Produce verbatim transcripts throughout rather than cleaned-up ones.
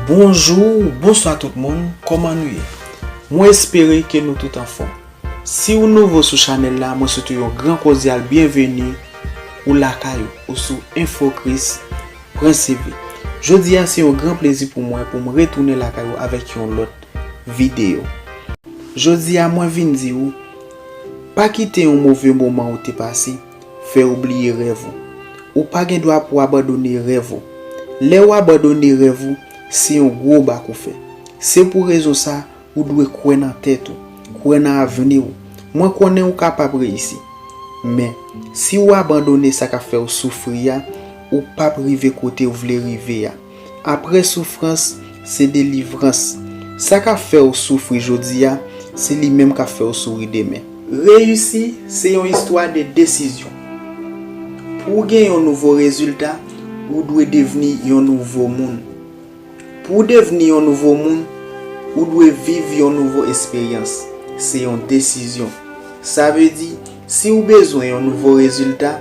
Bonjou, bonswa tout moun, kòman nou ye? Mwen espere ke nou tout anfòm. Si w nouvo sou chanèl la, mwen swete w yon gran kòdyal byenveni, ou lakay ou, ou sou Enfokris pwen C V. Jodi a se yon gran plezi pou mwen pou m retounen lakay ou avèk yon lòt videyo. Jodi a mwen vin di w, pa kite yon move moman ou te pase fè w bliye rèv ou. Ou pa gen dwa pou w abandone rèv ou. Lè w abandone rèv ou, se yon gwo bak ou fè. Se pou rezon sa, ou dwe kwè nan tèt ou, kwè nan avni w. Mwen konnen ou kapab reyisi. Men, si w abandone sa k ap fè w soufri a, ou p ap rive kote w vle rive a. Apre soufrans, se delivrans. Sa k ap fè w soufri jodi a, se li menm k ap fè w souri demen. Reyisi, se yon istwa de desizyon. Pou w gen yon nouvo rezilta, ou dwe devni yon nouvo moun. Pou w devni yon nouvo moun, ou dwe viv yon nouvo esperyans. Se yon desizyon. Sa vle di, si w bezwen yon nouvo rezilta,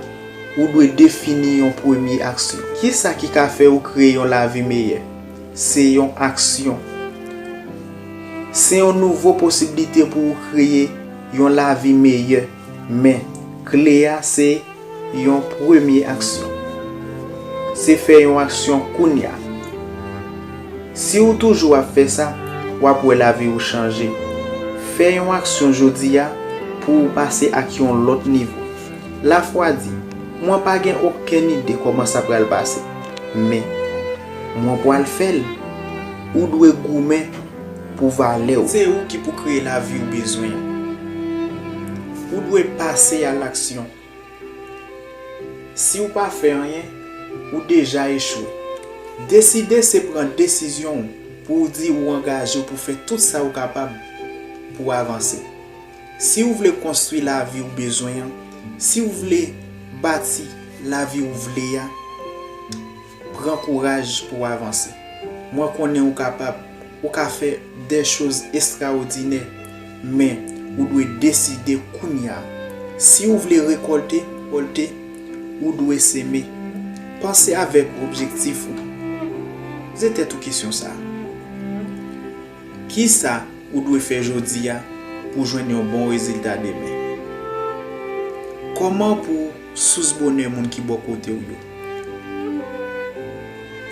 ou dwe defini yon premye aksyon. Kisa ki ka fè w kreye yon lavi meyè? Se yon aksyon. Se yon nouvo posiblite pou w kreye yon lavi meyè. Men, kle a se yon premye aksyon. Se fè yon aksyon kounye a. Si w toujou ap fè sa, w ap wè lavi w chanje. Fè yon aksyon jodi a pou w pase ak yon lòt nivo. Lafwa di, mwen pa gen okenn ide kòman sa pral pase. Men, mwen pral fè l. Ou dwe goumen pou valè w. Se ou ki pou kreye lavi w bezwen an. Ou dwe pase a laksyon. Si w pa fè anyen, ou deja echwe. Deside se pran desizyon w pou w di ou angaje w pou fè tout sa w kapab pou w avanse. Si w vle konstwi lavi w bezwen an, si w vle bati lavi w vle a, pran kouraj pou w avanse. Mwen konnen ou kapab, ou ka fè de choz estrawòdinè, men ou dwe deside kounye a. Si w vle rekòlte, rekòlte, ou dwe seme. Panse avèk objektif ou. Poze tèt ou kesyon sa a. Kisa ou dwe fè jodi a pou jwenn yon bon rezilta demen? Kòman pou w sous bonè moun ki bò kote w yo?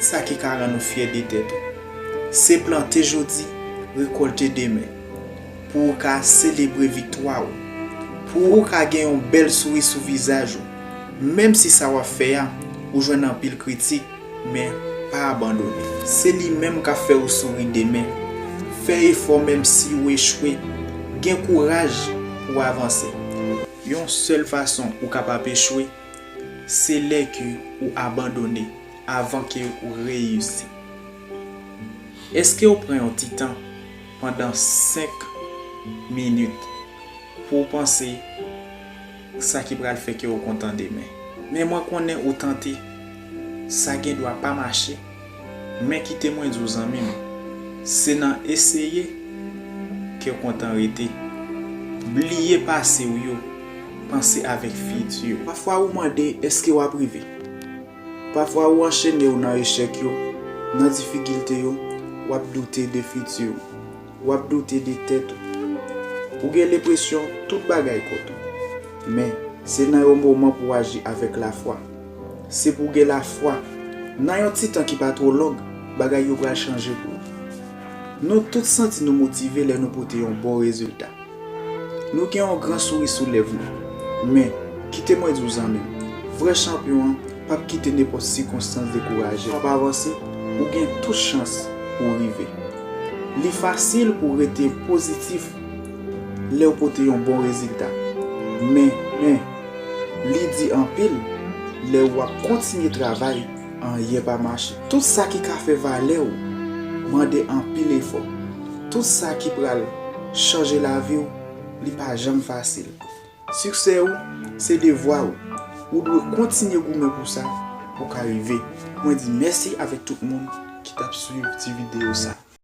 Sa ki ka rann ou fyè de tèt ou. Se plante jodi, rekòlte demen. Pou w ka selebre viktwa w. Pou w ka gen yon bèl souri sou vizaj ou. Menm si sa w ap fè a, ou jwenn anpil kritik, men pa abandone. Se li menm k ap fè w souri demen. Fè efò menm si w echwe. Gen kouraj pou w avanse. Yon sèl fason ou kapab echwe, se lè ke ou abandone avan ke ou reyisi. Èske w pran yon ti tan pandan senk minit pou w panse sa ki pral fè kè w kontan demen? Men mwen konnen ou tante, sa gen dwa pa mache, men kite mwen di w zanmi m, se nan eseye kè w kontan rete. Bliye pase w yo, panse avèk fiti w. Pafwa ou mande èske w ap rive. Pafwa ou anchene w nan echèk yo, nan difikilte yo, w ap doute de fiti w. W ap doute de tèt ou. Ou gen lenpresyon tout bagay kont ou. Men, se nan yon moman pou w aji avèk lafwa. Se pou w gen lafwa. Nan yon ti tan ki pa twò long, bagay yo pral chanje pou ou. Nou tout santi nou motive lè nou pote yon bon rezilta. Nou gen yon gran souri sou lèv nou. Men, kite mwen di w zanmi m, vrè chanpyon an p ap kite nenpòt sikonstans dekouraje l. W ap avanse, ou gen tout chans pou w rive. Li fasil pou w rete pozitif lè w pote yon bon rezilta. Men, men, li di anpil lè w ap kontinye travay, anyen pa mache. Tout sa ki ka fè valè w mande anpil efò. Tout sa ki pral chanje lavi w, li pa janm fasil. Siksè w se devwa w. Ou dwe kontinye goumen pou sa, pou w ka rive. Mwen di mèsi avèk tout moun ki t ap swiv ti videyo sa.